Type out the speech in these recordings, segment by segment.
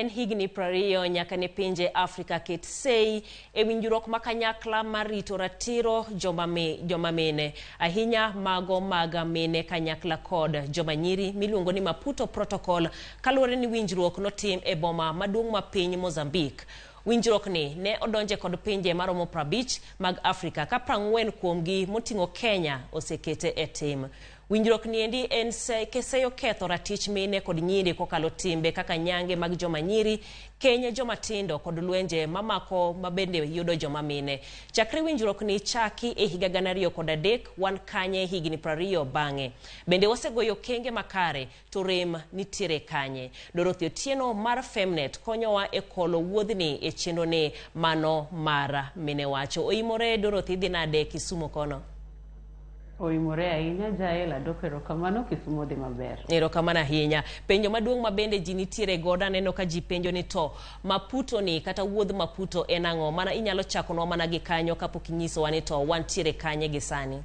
En higni 20 nyaka ne pinje Afrika ket sei e winjruok ma kanyakla mar rito ratiro joma, mi, joma mine, ahinya mago mag mine kanyakla kod joma nyiri miluongo ni Maputo Protocol kaluwore ni winjruok notim e boma maduong' ma piny Mozambique. Winjruokni ne odonje kod pinje maromo 50 mag Afrika ka 40 kuomgi moting'o Kenya osekete e tim. Winjruok niendi en seyo ketho ratich mine kod nyiri kokalo timbe kaka nyange mag joma nyiri, keny joma tindo kod lwenje mamako mabende yudo joma mine. Chakre winjruok ni chaki e higa 2003, wan kanye higni 20 bang'e. Bende wasegoyo okenge makare to rem nitiere kanye? Dorothy Otieno mar Femnet konyowa e kolo wuodhni e chenro ni mano mar mine wacho. Oimore Dorothy, idhi nade Kisumu kono? Oimore ahinya Jael, adwoko erokamano, Kisumu dhi maber. Erokamano ahinya. Penjo maduong' ma bende ji nitiere godo aneno ka ji penjo ni to Maputo ni kata wuodh Maputo en ang'o? Mana inyalo chakonwa mana gi kanyo kapok inyisowa ni to wantiere kanye gi sani.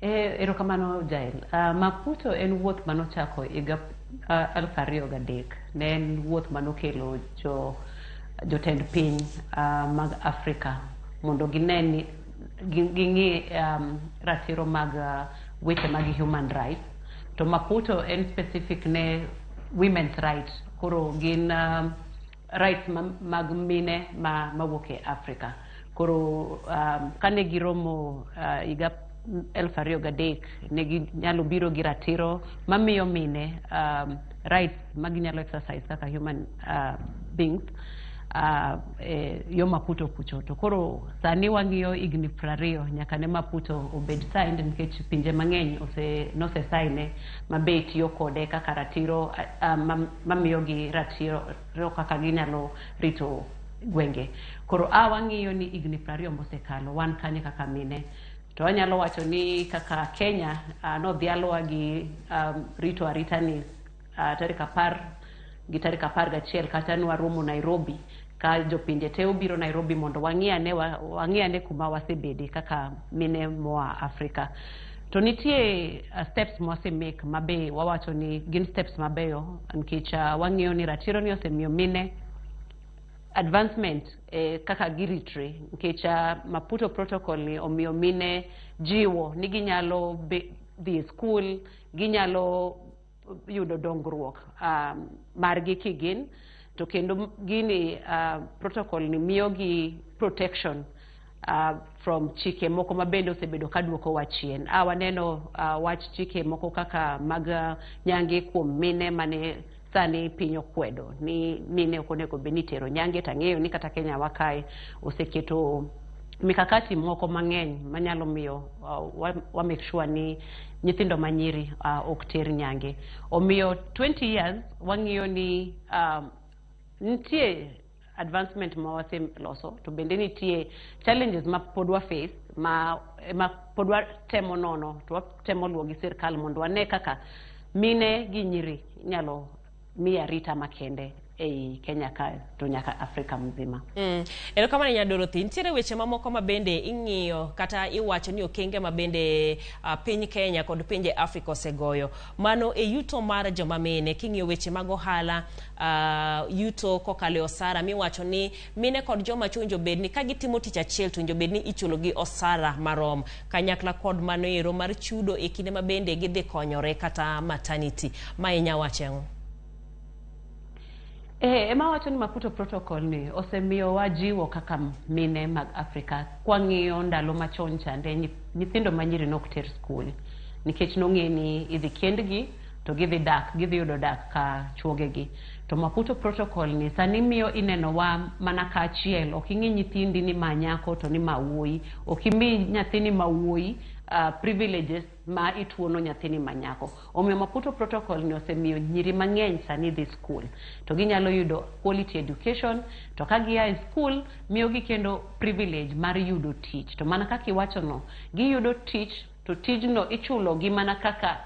Erokamano Jael. Maputo en wuoth manochako higa 2003. Ne en wuoth manokelo jotend piny mag Afrika mondo gine ni ging'i ratiro mag weche mag human rights. To Maputo en specific ne women's rights. Koro gin rights mag mine mawuok e Afrika. Koro kane giromo higa 2003, ne ginyalo biro gi ratiro mamiyo mine rights ma ginyalo exercise kaka human beings e yo Maputo kucho. To koro sani wang'iyo higni 20 nyaka ne Maputo obed signed, nikech pinje mang'eny nose sign ma be tiyo kode kaka ratiro mamiyogi ratiro kaka ginyalo rito gwenge. Koro a wang'iyo ni higni 20 mosekalo, wan kanye kaka mine? To anyalo wacho ni kaka Kenya nodhialwa gi rito arita ni tarik 10 gi tarik 11 kata nwaromo Nairobi, ka jopinje te obiro Nairobi mondo wang'i ane wang'i ane kuma wasebede kaka mine moa Afrika. To nitie steps mwase make mabe wawacho ni gin steps mabeyo, nikech wang'iyo ni ratiro ni osemiyo mine advancement kaka giritre, nikech Maputo Protocol ni omiyo mine jiwo ni ginyalo dhi e skul, ginyalo yudo dongruok margi kigin to kendo gini protocol ni miyogi protection from chike moko ma bende osebedo ka duokowa chien. Waneno wach chike moko kaka mag nyange kuom mine mane sani piny okwedo ni mine ok onego bed ni itero nyange. Tang'eyo ni kata Kenya wa kae oseketo mikakati moko mang'eny manyalo miyo wa make sure ni nyithindo manyiri ok ter nyange. Omiyo 20 years wang'iyo ni nitie advancement ma waseloso, to bende nitie challenges ma pod wa face ma pod watemo nono to watemo luwo gi sirkal mondo wane kaka mine gi nyiri inyalo mi arita makende ei Kenya ka to nyaka Afrika mzima. Erokamano nya Dorothy. Nitiere weche mamoko ma bende ing'iyo kata iwacho ni okenge ma bende piny Kenya kod pinje Afrika osegoyo. Mano e yuto mar joma mine. King'iyo weche mag ohala, yuto kokalo e osara miwacho ni mine kod joma chwo owinjo bed ni ka gitimo tich achiel to owinjo bed ni ichulo gi osara marom. Kanyakla kod mano ero mar chudo e kinde ma bende gidhi konyore kata maternity. Ma inya wacho ang'o? Ema wacho ni Maputo Protocol ni osemiyowa jiwo kaka mine mag Afrika. Kwang'iyo ndalo machon chande, nyithindo manyiri nok ter skul nikech nong'e ni idhi kendgi to gidhi dak, gidhi yudo dak ka chuogegi. To Maputo Protocol ni sani miyo inenowa mana kaachiel. Ok ing'i nyithindi ni ma nyako to ni ma wuoyi, ok imi nyathini ma wuoyi privileges ma ituono nyathini ma nyako. Omiyo Maputo Protocol ni osemiyo nyiri mang'eny sani dhi skul to ginyalo yudo quality education, to ka gia e skul miyogi kendo privilege mar yudo tich. To mana kaka iwachono, giyudo tich to tijno ichulogi mana kaka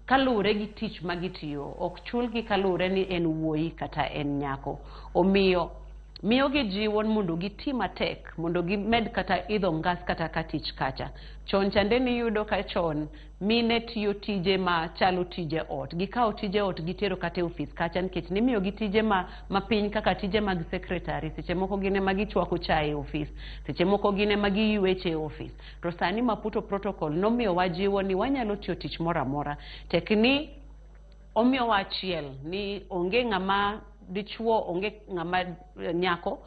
kaluwore gi tich ma gitiyo, ok chulgi kaluwore ni en wuoyi kata en nyako. Omiyo Miyogi jiwo mondo giti matek, mondo gimed kata idho ngas kata ka tich kacha. Chon chande niyudo ka chon mine tiyo tije ma chalo tije ot. Gikawo tije ot gitero kata e ofis kacha nikech nimiyogi tije ma mapiny kaka tije mag secretary. Seche moko gin ema gichwako chae e ofis, seche moko gin ema giyweche e ofis. To sani Maputo Protocol nomiyowa jiwo ni wanyalo tiyo tich moro amora. Tek ni omiyowa achiel ni onge ng'ama dichuo, onge ng'ama nyako.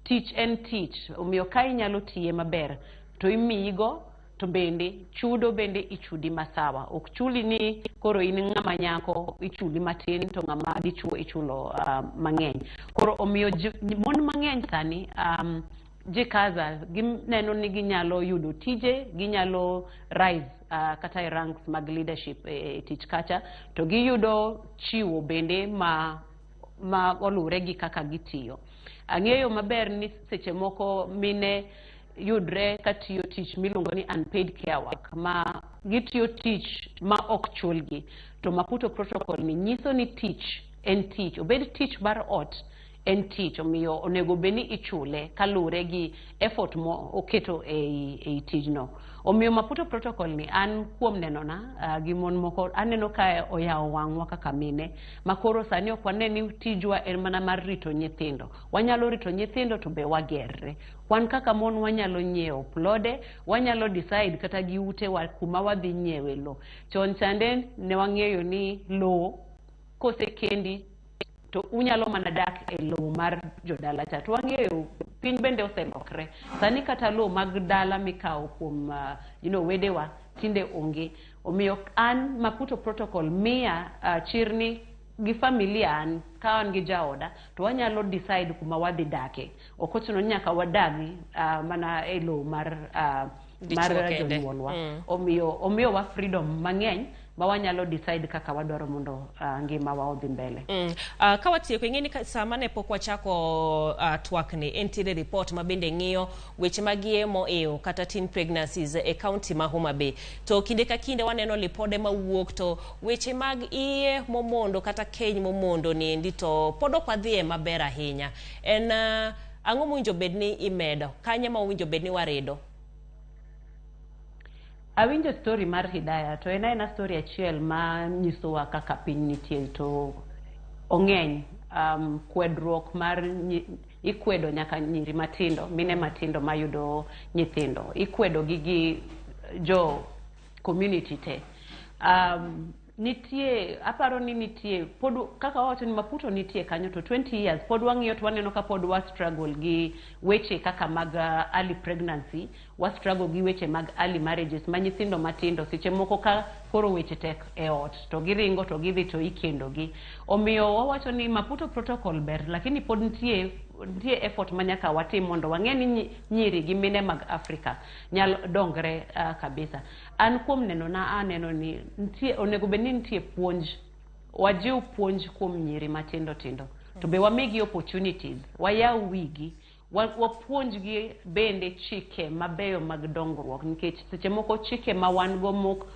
Tich en tich, omiyo ka inyalo tiye maber to imiyigo, to bende chudo bende ichudi masawa. Ok chuli ni koro in ng'ama nyako ichuli matin to ng'ama dichuo ichulo mang'eny. Koro omiyo mon mang'eny sani jikaza gineno ni ginyalo yudo tije, ginyalo rise kata e ranks mag leadership e tich kacha, to giyudo chiwo bende ma oluwre gi kaka gitiyo. Ang'eyo maber ni seche moko mine yudre ka tiyo tich miluongo ni unpaid care work, ma gitiyo tich ma ok chulgi. To Maputo Protocol ni nyiso ni tich en tich, obed tich mar ot en tich, omiyo onego bed ni ichule kaluwore gi effort mo oketo ei tijno. Omiyo Maputo Protocol ni an kuom nenona gi mon moko aneno ka oyawo wang'wa kaka mine ma koro sani ok wane ni tijwa en mana mar rito nyithindo. Wanyalo rito nyithindo to be wagerre. Wan kaka mon wanyalo nyiewo plode, wanyalo decide kata gi utewa kuma wadhi nyiewe lo. Chon chande ne wang'eyo ni lo kosekendi to unyalo mana dak e lowo mar jodala cha. To wang'eyo piny bende oselokre. Sani kata lowo mag dala mikawo kuom wedewa tinde onge. Omiyo an Maputo Protocol miya chir ni gi familia an ka an gi jaoda to wanyalo decide kuma wadhi dake. Ok ochuno ni nyaka wadagi mana e lowo mar Dichuo kende. jonyuolwa. Omiyo omiyowa freedom mang'eny ma wanyalo decide kaka wadwaro mondo ngimawa odhi mbele. Ka watieko, ing'e ni sama ne pok wachako twakni, entiere report ma bende ng'iyo weche mag yemo eyo kata teen pregnancies e county ma Homa Bay. To kinde ka kinde waneno lipode mawuok to weche mag iye momondo kata keny momondo niendi to pod ok wadhiye maber ahinya. En ang'o mowinjo bed ni imedo? Kanye ma owinjo bed ni warido? Awinjo story mar Hidaya to en aena story achiel ma nyisowa kaka piny nitie to ong'eny kwedruok mar ikwedo nyaka nyiri matindo, mine matindo mayudo nyithindo ikwedo gi jo community te. Nitie aparo ni nitie pod kaka wawacho ni Maputo nitie kanyo to 20 years pod wang'iyo to waneno ka pod wa struggle gi weche kaka mag early pregnancy, wa struggle gi weche mag early marriages ma nyithindo matindo seche moko ka koro weche tek e ot to giringo to gidhi to ikendo gi. Omiyo wawacho ni Maputo Protocol ber, lakini pod nitie effort ma nyaka watim mondo wang'e ni nyiri gi mine mag Afrika nyalo dongre kabisa. An kuom nenona aneno ni nitie onego bed ni nitie puonj, wajiw puonj kuom nyiri matindo tindo to be wamigi opportunities, wayaw wigi, wapuonjgi bende chike mabeyo mag dongruok, nikech seche moko chike ma wan go mok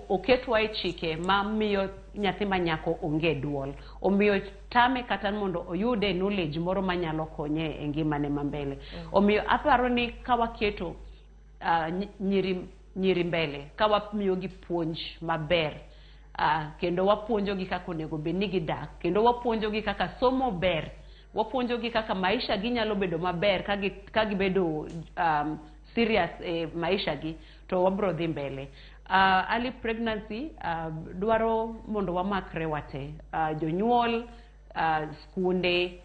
oketwa e chike ma miyo nyathi ma nyako onge duol, omiyo tame kata mondo oyude knowledge moro manyalo konye e ngimane ma mbele. Omiyo aparo ni ka waketo nyiri mbele, ka wamiyogi puonj maber, kendo wapuonjogi kaka onego bed ni gidak, kendo wapuonjogi kaka somo ber, wapuonjogi kaka maisha gi nyalo bedo maber ka gibedo serious e maisha gi, to wabro dhi mbele. Early pregnancy dwaro mondo wamakre wate, jonyuol, skunde,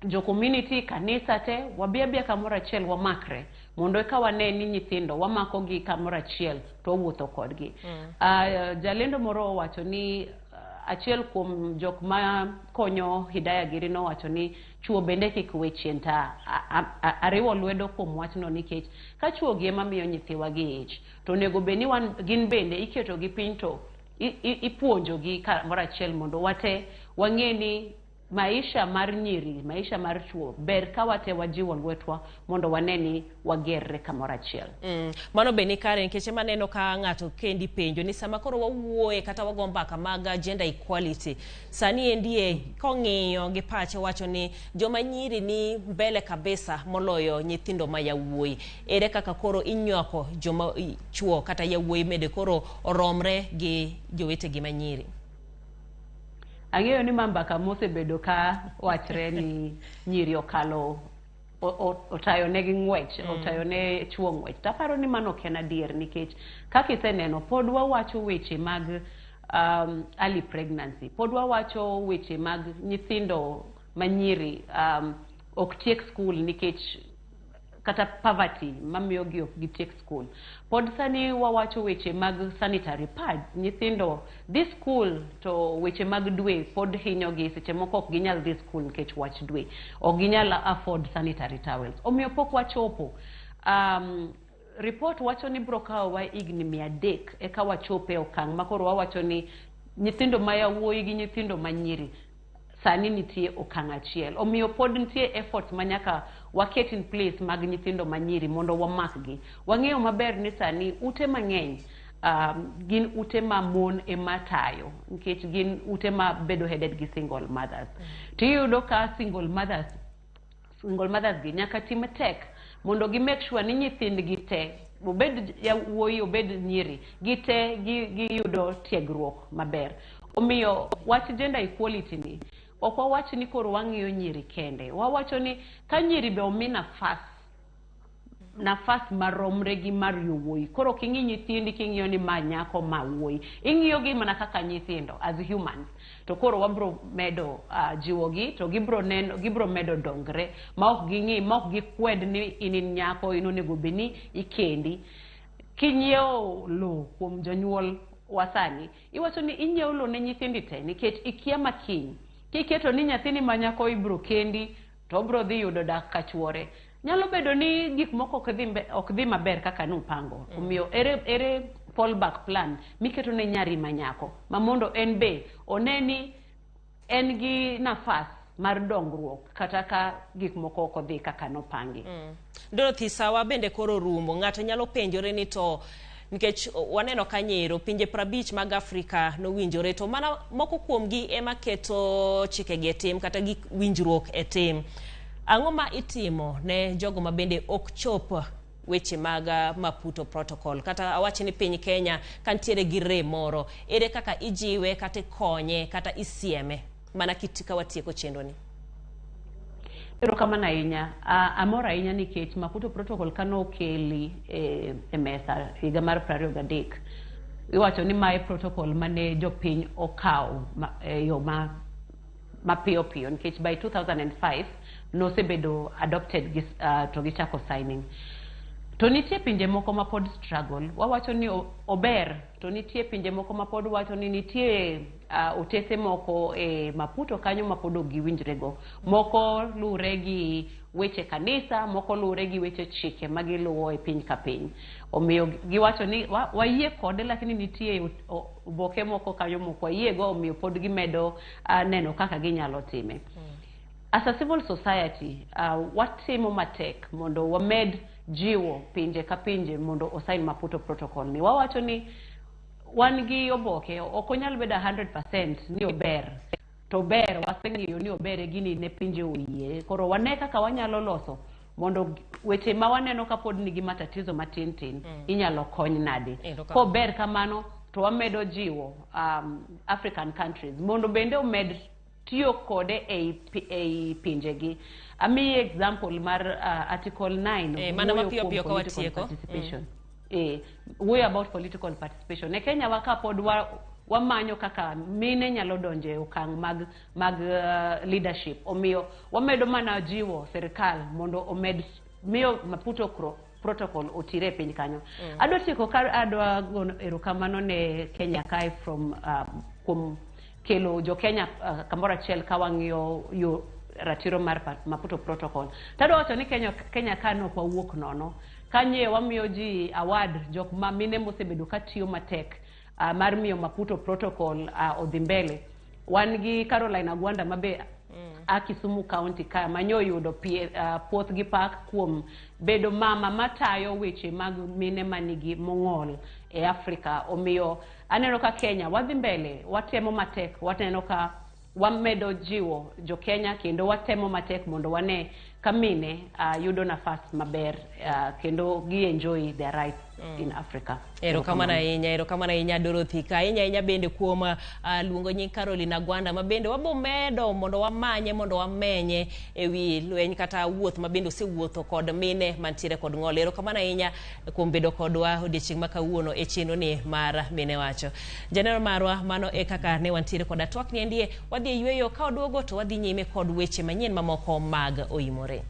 jo community, kanisa te, wabi abiya kamoro achiel wamakre mondo eka wane ni nyithindo wamako gi kamoro achiel to wawuotho kodgi. Jalendo moro owacho ni achiel kuom jok ma konyo Hidaya giri nowacho ni chuo bende kik we chien, ta ariwo lwedo kuom wachno, nikech ka chuo gi ema miyo nyithiwa gi ich to onego bed ni wan gin bende iketo gi piny to ipuonjogi kamoro achiel mondo wate wang'e ni Maisha mar nyiri, maisha mar chuo, ber ka wate wajiwo lwetwa mondo wane ni wagerre kamoro achiel. Mano be ni kare, nikech ema aneno ka ng'ato kendi penjo ni sama koro wawuoye kata wago mbaka mag gender equality sani endie, kong'iyo gi pache, wacho ni joma nyiri ni mbele kabisa moloyo nyithindo ma yawuoyi. Ere kaka koro inywako joma chuo kata yawuoyi mede koro oromre gi jowetegi ma nyiri? Ang'eyo ni ma mbaka mosebedo ka wachre ni nyiri okalo otayo negi ng'wech, otayo ne chuo ng'wech. Taparo ni mano ok en adier, nikech kaka iseneno pod wawacho weche mag early pregnancy, pod wawacho weche mag nyithindo manyiri ok tiek school nikech kata poverty mamiyo gi ok gitiek school. Pod sani wawacho weche mag sanitary pads, nyithindo dhi school to weche mag dwe pod hinyogi, seche moko ok ginyal dhi school nikech wach dwe, ok ginyal afford sanitary towels. Omiyo pok wachopo. Report wacho ni biro kawowa higni 300 eka wachope okang' ma koro wawacho ni nyithindo ma yawuoyi gi nyithindo ma nyiri sani nitie okang' achiel. Omiyo pod nitie efforts ma nyaka waket in place mag nyithindo manyiri mondo wamakgi. Wang'eyo maber ni sani ute mang'eny gin ute ma mon ema tayo, nikech gin ute ma bedo headed gi single mothers. Tiyudo ka single mothers gi nyaka ti matek mondo gi make sure ni nyithindgi te, obed yawuoyi obed nyiri, gite giyudo tiegruok maber. Omiyo wach gender equality ni ok wawach ni koro wang'iyo nyiri kende, wawacho ni ka nyiri be omi nafas maromre gi mar yowuoyi. Koro ok ing'i nyithindi king'iyo ni ma nyako, ma wuoyi, ing'iyo gi mana kaka nyithindo as humans. To koro wabro medo jiwogi to gibro neno, gibro medo dongre ma ok ging'i, ma ok gikwed ni in nyako, in onego bed ni ikendi. Kinyiewo lowo kuom jonyuol wa sani, iwacho ni inyiewo lowo ne nyithindi te nikech ikia ma kiny kiketo ni nyathini ma nyako ibro kendi to obro dhi yudo dak ka chuore, nyalo bedo ni gik moko ok dhi maber kaka nupango. Omiyo ere fallback plan miketo ne nyari ma nyako ma mondo en be one ni en gi nafas mar dongruok kata ka gik moko ok odhi kaka nopangi? Dorothy, sawa bende koro rumo. Ng'ato nyalo penjore ni to nikech waneno ka nyero pinje 50 mag Afrika nowinjore, to mana moko kuomgi ema keto chikegi e tim kata gik winjruok e tim. Ang'o ma itimo ne jogo ma bende ok chop weche mag Maputo Protocol? Kata awach ni piny Kenya ka nitiere gi rem moro, ere kaka ijiwe kata ikonye kata isieme mana ka watieko chenro ni? Erokamano ahinya. Amor ahinya nikech Maputo Protocol kanokeli e mesa higa mar 23, iwacho ni mae protocol mane jopiny okawo e yo ma mapiyo piyo, nikech by 2005 nosebedo adopted gi, to gichako signing. To nitie pinje moko ma pod struggle, wawacho ni ober, to nitie pinje moko ma pod wacho ni nitie otese moko e Maputo kanyo ma pod ok giwinjrego. Moko luwre gi weche kanisa, moko luwre gi weche chike ma giluwo e piny ka piny. Omiyo giwacho ni wayie kode, lakini nitie oboke moko kanyo mok wayiego, omiyo pod gimedo neno kaka ginyalo time. As a civil society, watimo matek mondo wamed jiwo pinje ka pinje mondo osign Maputo Protocol ni. Wawacho ni wan gi oboke, ok onyal bedo 100% ni ober, to ber waseng'iyo ni ober e gini ne pinje oyie. Koro wane kaka wanyalo loso mondo weche ma waneno ka pod nigi matatizo matin tin inyalo kony nade. Erokamano. Kober kamano to wamedo jiwo African countries mondo bende omed tiyo kode ei pinjegi. Amiyi example mar article 9 Mana wuoyo mapiyo kuom piyo ka political watieko. participation. Wuoyo about political participation. E Kenya wa ka pod wamanyo kaka mine nyalo donjo e okang' mag leadership. Omiyo wamedo mana jiwo sirikal mondo omed miyo Maputo Protocol otire e piny kanyo. Adwa tieko ka adwa gono erokamano ne Kenya kae from kuom kelo jo Kenya kamoro achiel ka wang'iyo yo ratiro mar Maputo Protocol. Tadwa wacho ni Kenya ka nok wawuok nono. Kanye wamiyo ji award jok ma mine mosebedo ka tiyo matek mar miyo Maputo Protocol odhi mbele. Wan gi Caroline Agwanda mabe. a Kisumu County ka manyo yudo puoth gi pak kuom bedo mama matayo weche mag mine manigi mong'ol e Afrika. Omiyo aneno ka Kenya wadhi mbele, watemo matek, waneno ka wamedo jiwo jo Kenya kendo watemo matek mondo wane ka mine yudo nafas maber kendo gi enjoy their rights in Africa. Erokamano ahinya, erokamano ahinya Dorothy. Ka ahinya ahinya bende kuom luongo nying Caroline Agwanda ma bende wabomedo mondo wamanye mondo wamenye ewi lweny kata wuoth ma bende osewuotho kod mine mantiere kod ng'ol. Erokamano ahinya kuom bedo kodwa odiochieng' ma kawuono e chenro ni mar Mine Wacho. Janeno marwa, mano e kaka ne wantiere koda twak ni endie. Wadhi e yweyo, ka waduogo to wadhi nyime kod weche manyien mamoko mag Oimore.